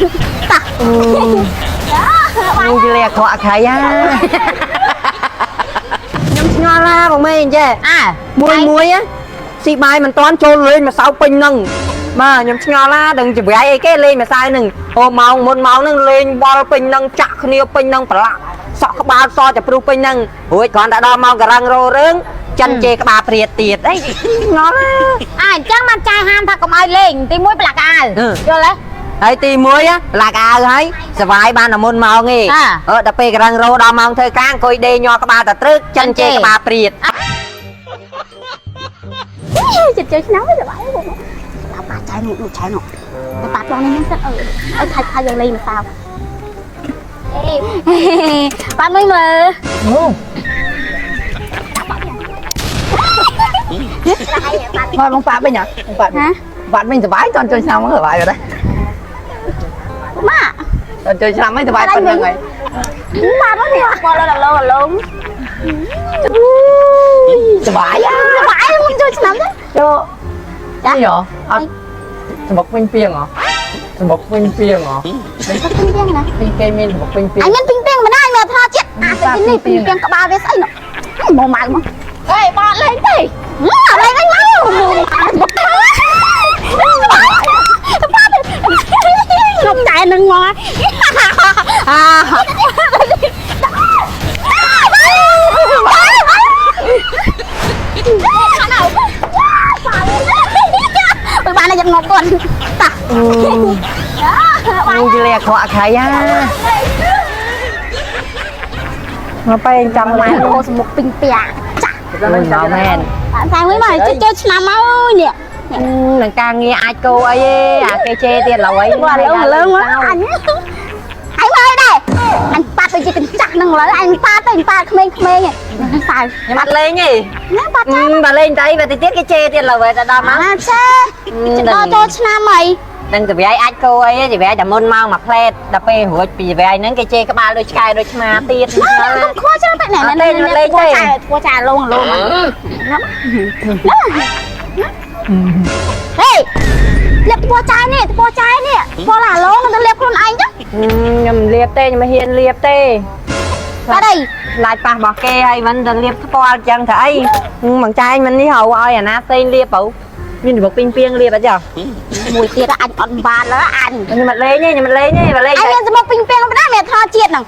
គាត់តោះ អូយលាក្រក់ខៃហ่าខ្ញុំឆ្ងល់ឡាបងមេអញ្ចេះ អើ មួយមួយស៊ីបាយមិនតាន់ចូលលេងម្សៅពេញនឹងបាទខ្ញុំឆ្ងល់ឡាដឹងចវាយអីគេលេងម្សៅនឹងអូម៉ោងមុនម៉ោងនឹងលេងបល់ពេញនឹងចាក់គ្នាពេញនឹងប្រឡាក់សក់ក្បាលសចព្រុសពេញនឹងរួចគ្រាន់តែដល់ម៉ោងការ៉ាំងរោរឿងចិនជេរក្បាលព្រាតទៀតអីឆ្ងល់ឡា អើអញ្ចឹងបានចាយហាមថាកុំឲ្យលេងទី1ប្រឡាក់អាវយល់ទេ ហើយទី1លាក់អាវហើយសវាយបានតែមុនម៉ោងឯងអឺដល់ពេលការ៉ាំងរោដល់ម៉ោងធ្វើការអង្គុយដេញ័រក្បាលតែត្រឹកចិនជេរក្បាលព្រាត ចិត្តចូលឆ្នាំសប្បាយបងដល់ប៉ាចៃនោះចៃនោះតែប៉ាបងនេះនឹងសិតអឺឲ្យខាច់ខាច់យើងលេងម្សៅអេប៉ាមួយមើល អូ មកបងប៉ាវិញហ៎បងប៉ា ហ៎ បាត់វិញសុបាយតន់ជួយឆ្នាំហ្នឹងសុបាយបាត់ ម៉ា តន់ជួយឆ្នាំហ្នឹងសុបាយប៉ុណ្្នឹងហើយ ប៉ាមកនេះប៉ឡឡឡង សុបាយ សប្បាយមុនចូលឆ្នាំទៅ ចូលចាហ៎អត់សម្បុកវិញពីងហ៎សម្បុកវិញពីងហ៎ ពីងពីងណា ពីគេមានសម្បុកវិញពីង អញមានពីងពីងមិនដែរមើលថាជាតិអាស្អីនេះពីងពីងក្បាលវាស្អីនោះមកម៉ៅមកអេបត់លេងទេអត់លេងអញមកមកខ្ញុំតែនឹងមកអាទៅបានតែយ៉ាងងប់គាត់តា អូយលាក្រក់ខៃហ่าមកបែងចាំម៉ែ អូសមុកពីងពាចាក់ មកមែន បានតែមួយមកចូលឆ្នាំមកអើយនេះ នឹងការងារអាចគោអីទេអាគេជេរទៀតឡើយ បើលើលើមកអញអញមកដែរអញប៉ាត់ទៅជាកញ្ចាស់ហ្នឹងឡើយអញប៉ាត់ទៅប៉ាត់ក្មេងៗហ្នឹងសៅ ខ្ញុំអត់លេងទេ ណាប៉ាត់ចា បើលេងតែអីបើតិចទៀតគេជេរទៀតឡើយតែដល់មក អាចេដល់ចូលឆ្នាំអី នឹងចវាយអាចគោអីទេចវាយតែមុនមកមួយផ្លែតដល់ពេលរួចពីចវាយហ្នឹងគេជេរក្បាលដូចឆ្កែដូចឆ្មាទៀត ណាខ្វល់ច្រើនតែណែណែចាខ្វល់ចាលងលងណាហេលាបថ្ពាល់ចាយនេះថ្ពាល់ចាយនេះថ្ពាល់អាឡងទៅលាបខ្លួនឯងចុះ ខ្ញុំលាបទេខ្ញុំមិនហ៊ានលាបទេ បាត់អី ឡាច់ប៉ះរបស់គេហើយមិនទៅលាបថ្ពាល់អញ្ចឹងទៅអីបងចែងមិននេះហៅឲ្យអាណាផ្សេងលាបទៅមានរបកពីងពីងលាបអត់ចុះ មួយទៀតអញអត់បានឡើយអញ ខ្ញុំមិនលេងទេខ្ញុំមិនលេងទេបើលេង អញ តែ មានសមុកពីងពីងមិនដែរមានថជាតិហ្នឹង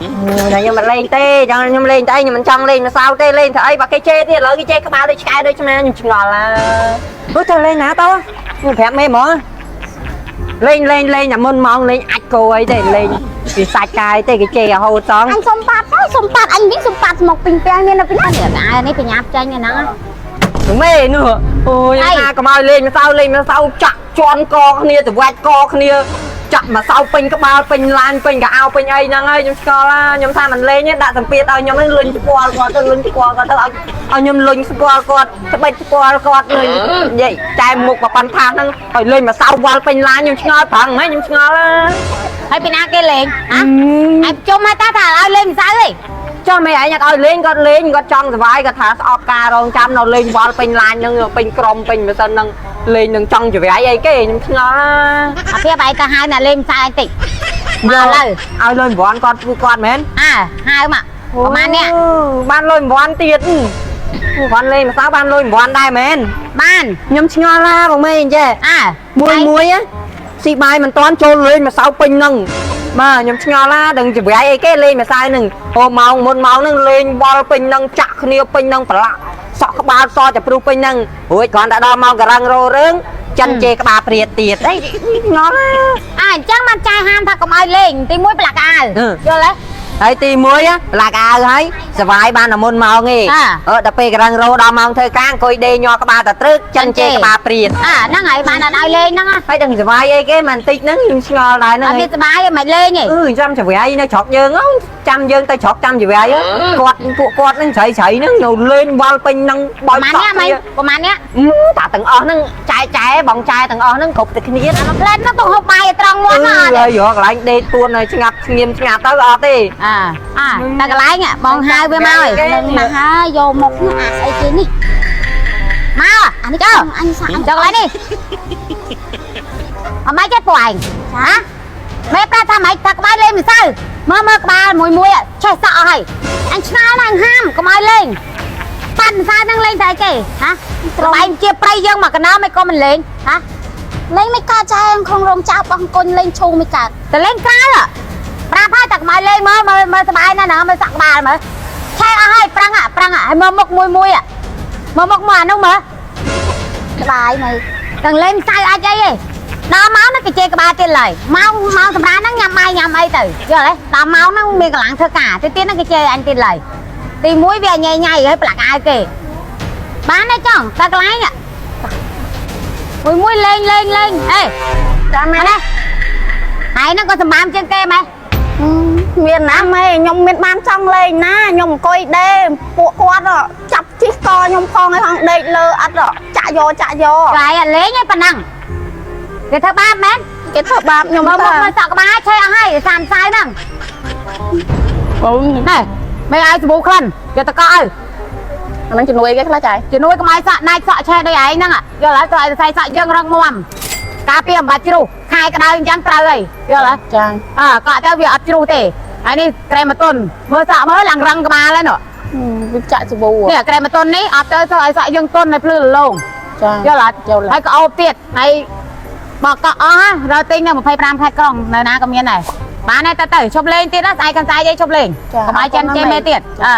តែខ្ញុំមិនលេងទេចង់ខ្ញុំលេងតែអីខ្ញុំមិនចង់លេងម្សៅទេលេងទៅអីបើគេជេរទៀតឥឡូវគេជេរក្បាលដូចឆ្កែដូចឆ្មាខ្ញុំឆ្ងល់ហើយអូទៅលេងណាទៅខ្ញុំប្រាប់មេហ្មងលេងលេងលេងតែមុនម៉ោងលេងអាចគោអីទេលេងពីសាច់កាយទេគេជេររហូតសង អញសុំប៉ាត់ទៅសុំប៉ាត់អញវិញសុំប៉ាត់សមុកពីងពីងមាននៅពីណានេះអានេះបញ្ញាប់ចាញ់ហ្នឹង មេនោះអូយថាកុំឲ្យលេងម្សៅលេងម្សៅចាក់ជន់កគ្នាទៅវាច់កគ្នាចាក់ម្សៅពេញក្បាលពេញឡានពេញកៅអៅពេញអីហ្នឹងហើយខ្ញុំឆ្ងល់ខ្ញុំថាមិនលេងទេដាក់សម្ពាធឲ្យខ្ញុំហ្នឹងលុញស្គាល់គាត់ទៅលុញស្គាល់គាត់ទៅឲ្យខ្ញុំលុញស្គាល់គាត់ត្បិចស្គាល់គាត់លុញនិយាយចែមុខប្រប៉ាន់ថាហ្នឹងឲ្យលេងម្សៅវល់ពេញឡានខ្ញុំឆ្ងល់ប្រឹងហ្នឹងខ្ញុំឆ្ងល់ ហើយពីណាគេលេងហ៎អញជុំមកតាថាឲ្យលេងម្សៅឯង ចុះមេឯងអត់ឲ្យលេងគាត់លេងគាត់ចង់សុបាយគាត់ថាស្អប់ការរងចាំនៅលេងវល់ពេញឡានហ្នឹងពេញក្រុមពេញម៉ាស៊ីនហ្នឹងលេងនឹងចង់ចវាយអីគេខ្ញុំឆ្ងល់ណា អាភាពឯងទៅហៅអ្នកលេងម្សៅឯងតិចមកលើ ឲ្យលុយ9គាត់ពួកគាត់មែន អើហៅមកប្រហែលអ្នក បានលុយ9ទៀតគាត់លេងម្សៅបានលុយ9ដែរមែន បាន ខ្ញុំឆ្ងល់ណាបងមេអញ្ចេះ អើ មួយមួយស៊ីបាយមិនតាន់ចូលលេងម្សៅពេញហ្នឹងបាទខ្ញុំឆ្ងល់ណាដឹងចវាយអីគេលេងម្សៅហ្នឹងអូម៉ោងមុនម៉ោងហ្នឹងលេងវល់ពេញហ្នឹងចាក់គ្នាពេញហ្នឹងប្រឡាក់សក់ក្បាលសចព្រុសពេញហ្នឹងរួចគ្រាន់តែដល់ម៉ោងការ៉ាំងរោរឿងចិនជេរក្បាលព្រាតទៀតអីឆ្ងល់ណា អើអញ្ចឹងបានចាយហាមថាកុំឲ្យលេងទី1ប្រឡាក់អាវយល់ទេ ហើយទី1លាក់អាវហើយសវាយបានតែមុនម៉ោងឯងអឺដល់ពេលការ៉ាំងរោដល់ម៉ោងធ្វើការអង្គុយដេញ័រក្បាលតែត្រឹកចិនជេរក្បាលព្រាត អើហ្នឹងហើយបានអត់ឲ្យលេងហ្នឹង ហើយដឹងសវាយអីគេមិនតិចហ្នឹងខ្ញុំឆ្ងល់ដែរហ្នឹង អត់មានសបាយទេមិនលេងទេ អឺចាំចវាយនៅស្រុកយើងចាំយើងទៅស្រុកចាំចវាយគាត់ពួកគាត់ហ្នឹងជ្រៃជ្រៃហ្នឹងនៅលេងវល់ពេញហ្នឹងបោយ ប្រហែលអ្នកមិនប្រហែលអ្នក តាទាំងអស់ហ្នឹងចែចែបងចែទាំងអស់ហ្នឹងគ្រប់តែគ្នា អាមួយផ្លែតហ្នឹងទៅហូបបាយឲ្យត្រង់មាត់មកអត់ ហើយរកកន្លែងដេកពួនឲ្យស្ងាត់ស្ងៀមស្ងាត់ទៅអត់ទេ អើអើតែកន្លែងបងហៅវាមកហើយនឹងមកហើយយកមកអាស្អីគេនេះមកអានេះចូលអញសាក់ចូលកន្លែងនេះអត់មកចេះពួកឯងចា មេប្រាប់ថាម៉េចថាក្បាលលេងម្សៅមើលមើលក្បាលមួយមួយឆេះសក់អស់ហើយអញឆ្ងល់ណាស់ហាមកុំឲ្យលេងប៉ាន់ម្សៅហ្នឹងលេងតែអីគេហ៎ត្របែងជាប្រៃយើងមកកណោមិនក៏មិនលេងហ៎លេងមិនកើតចែក្នុងរោមចៅបោះអង្គុញលេងឈូងមិនកើតតែលេងក្រៅប្រាប់ហើយតែកុំឲ្យលេងមើលមើលមើលសบายណាស់ណាមើលសក់ក្បាលមើលឆេះអស់ហើយប្រឹងប្រឹងហើយមើលមុខមួយមួយមើលមុខមួយអានោះមើលក្បាយមើលទាំងលេងម្សៅអាចអីទេដល់ម៉ោងហ្នឹងគេជេរក្បាលទៀតឡើយម៉ោងម៉ោងសម្រាប់ហ្នឹងញ៉ាំបាយញ៉ាំអីទៅយល់ទេដល់ម៉ោងហ្នឹងមានកម្លាំងធ្វើការទៅទៀតហ្នឹងគេជេរអញទៀតឡើយទី1វាញ៉ៃញ៉ៃហើយប្រឡាក់អាវគេបានទេចង់តែកន្លែងមួយមួយលេងលេងលេងអេ ចាម៉ែ ណាហើយហ្នឹងក៏សម្បានជាងគេម៉េះ មានណាម៉ែខ្ញុំមានបានចង់លេងណាខ្ញុំអង្គុយដេពួកគាត់ចាប់ជិះកខ្ញុំផងឲ្យផងដេកលើអត់ចាក់យកចាក់យក កន្លែងលេងឯប៉ុណ្ណឹងគេធ្វើបាបមែន គេធ្វើបាបខ្ញុំ មើល តា មកមើលសក់ក្បាលឆេះអស់ហើយសាមសាយហ្នឹង បង ណែមិនឲ្យសាប៊ូក្លិនយកតកឲ្យ អាហ្នឹងជំនួយគេខ្លះចាយ ជំនួយកុំឲ្យសក់ណាច់សក់ឆេះដូចឯងហ្នឹងយល់ហើយត្រូវឲ្យសរសៃសក់យើងរឹងមាំការពារអំបត្តិជ្រុះខែក្តៅអញ្ចឹងត្រូវហើយយល់ហើយ ចា អើកក់ទៅវាអត់ជ្រុះទេហើយនេះក្រែម៉ាតុនមើលសក់មើលឡើងរឹងក្បាលហើយនោះ វាចាក់សាប៊ូ នេះក្រែម៉ាតុននេះអត់ទៅធ្វើឲ្យសក់យើងទន់ឲ្យភ្លឺរលោង ចា យល់អត់ យល់ ហើយក៏អូបទៀតហើយបើកក់អស់រកទិញនៅ25ខែក្រុងនៅណាក៏មានដែរបានហើយទៅទៅឈប់លេងទៀតណាស្អែកកាន់ស្អែកអីឈប់លេងកុំឲ្យចិនជេរមេទៀតអើ